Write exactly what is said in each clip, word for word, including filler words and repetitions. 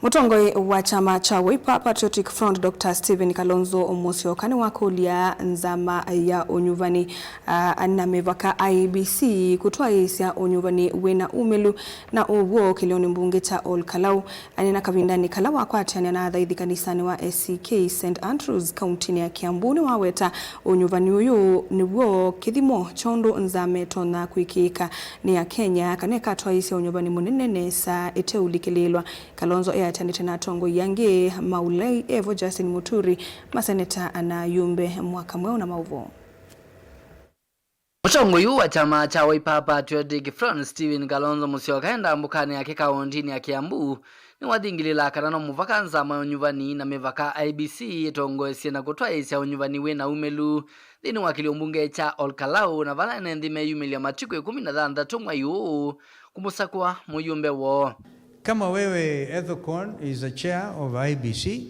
Mũtongoi wa kyama kya Wiper Patriotic Front, Doctor Stephen Kalonzo Musyoka, nĩwakũlya nzama ya ũnyuvani, ah, na mĩvaka, I E B C, kũtwaĩĩsya ũnyuvani wĩna umĩlu na ũw'o kĩlĩonĩ mbunge kya Ol Kalou. Aneena kavindanĩ kala wakwatĩanĩa na athaithi kanisanĩ wa A C K Saint Andrews, kauntinĩ ya Kiambu, nĩwaweta ũnyuvani ũyũ nĩw'o kĩthimo kya ũndũ nzama ĩtonya kwĩkĩĩka nĩ Akenya kana ĩkatwaĩĩsya ũnyuvani mũnene nesa ĩteũlikĩlĩĩlwa. Kalonzo eatĩanĩte na atongoi angĩ ma ũlei evo Justin Muturi, maseneta na ayumbe mwaka mweũ na maũvoo. Mũtongoi ũũ wa kyama kya Wiper Patriotic Front, Stephen Kalonzo Musyoka, e ndambũkanĩ yake kaũntĩnĩ ya Kiambu, nĩwathingĩlĩla kana no mũvaka nzama ya ũnyuvani na mĩvaka, I E B C, ĩtongoesye na kũtwaĩĩsya ũnyuvani wĩ na umĩlu nthĩnĩ wa kĩlĩo mbunge kya Ol Kalou, na vala ene nthĩ meyumĩlya matukũ ĩkũmi na thanthatũ mwei ũũ kũmũsakũa mũyumbe woo. Kama wewe Ethekon is a chair of I E B C,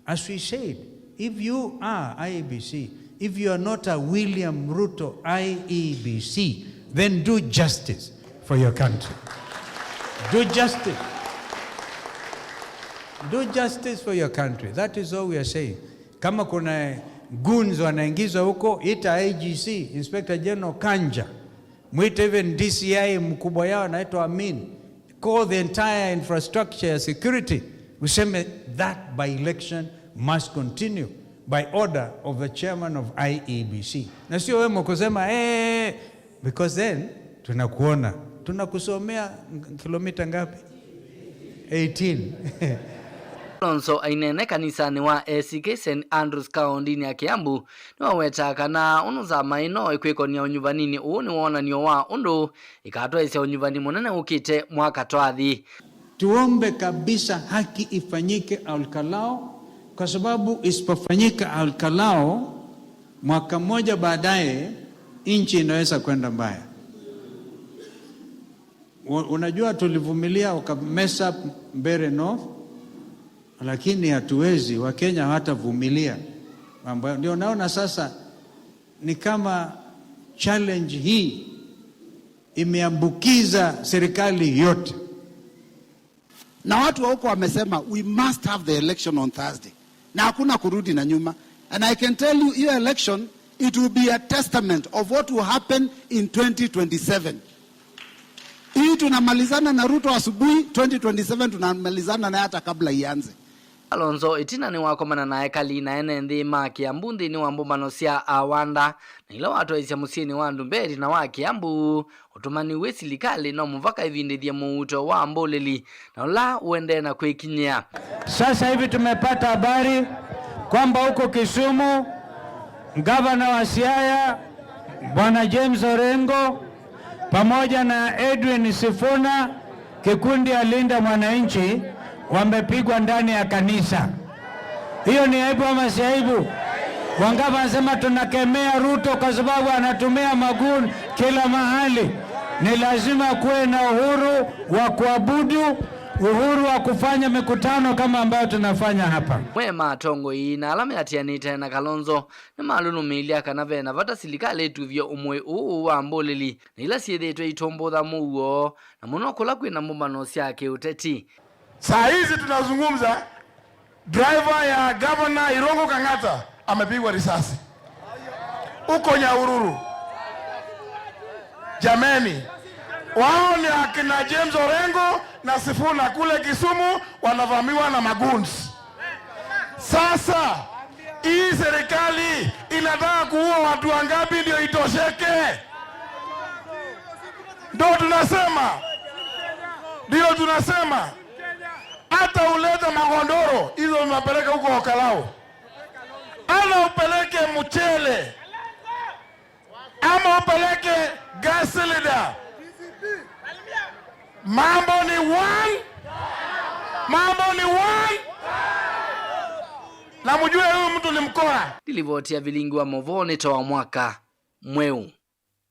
as we said, if you are I E B C, if you are not a William Ruto I E B C, then do justice for your country. Do justice. Do justice for your country. That is all we are saying. Kama kuna goons wanaingizwa huko, ita I G C, Inspector General Kanja. Mwite even D C I mkubwa yao anaitwa Amin. Call the entire infrastructure ya security. Useme that by-election must continue by order of the chairman of I E B C. Na sio wewe kusema, "Eh," because then tunakuona. Tunakusomea kilomita ngapi? Eighteen. Kalonzo aineene kanisanĩ wa A C K Saint Andrews kaũntĩnĩ ya Kiambu, nĩwawetaa kana ũndũ nzama ĩno ĩkwĩkonia ũnyuvaninĩ ũũ nĩ wonany'o wa ũndũ ĩkatwaĩsya ũnyuvani mũnene ũkĩte mwaka twathi. Tuombe kabisa haki ifanyike Ol Kalou, kwa sababu isipofanyika Ol Kalou, mwaka mmoja baadaye, nchi inaweza kwenda mbaya. U-, unajua tulivumilia waka mess up Mbeere North, lakini hatuwezi, Wakenya hawatavumilia mambo. Ndio naona sasa ni kama challenge hii imeambukiza serikali yote. Na watu wa huko wamesema, "We must have the election on Thursday." Na hakuna kurudi na nyuma. And I can tell you, hiyo election, it will be a testament of what will happen in twenty twenty-seven. Hii tunamalizana na Ruto asubuhi, twenty twenty-seven tunamalizana naye hata kabla ianze. Kalonzo ĩtina nĩwakomana na ekali na ene nthĩ ma Kiambu nthĩnĩ wa mbũmbano sya Awanda, na ila watwaĩsya mũsyĩnĩ wa Ndumberi na wa Kiambu, ũtũmani wĩ silikalĩ no mũvaka ĩvindĩthye mũuto wa mbũlĩli na ũla ũendee na kwĩkinyĩa. Sasa hivi tumepata habari kwamba huko Kisumu, gavana wa Siaya, Bwana James Orengo, pamoja na Edwin Sifuna, kikundi ya Linda Mwananchi, wamepigwa ndani ya kanisa. Hiyo ni aibu ama si aibu? Wangapi wanasema tunakemea Ruto kwa sababu anatumia magoon kila mahali? Ni lazima kuwe na uhuru wa kuabudu, uhuru wa kufanya mikutano kama ambayo tunafanya hapa. Amwe ma atongoi na ala meatĩanĩte na Kalonzo nĩmalũlũmĩĩlya kana ve na vata silikalĩ ĩtuvye ũmũĩ ũũ wa mbũlĩli na ila syĩthĩĩtwe itũmbũtha mũuo, na mũno kũla kwĩ na mbũmbano sya kĩũteti. Saa hizi tunazungumza, driver ya Governor Irungu Kang'ata amepigwa risasi huko Nyahururu. Jameni, wao ni akina James Orengo na Sifuna kule Kisumu, wanavamiwa na magoons. Sasa, hii serikali inataka kuua watu wangapi ndio itosheke? Ndio tunasema, ndio tunasema, hata ulete magondoro, hizo unapeleka huko Ol Kalou. Hata upeleke mchele, ama upeleke gas cylinder. Mambo ni one. Mambo ni one. Na mjue huyu mtu ni mkora. Nĩ livoti ya Vilingi wa Movoo nĩ ta wa mwaka mweũ.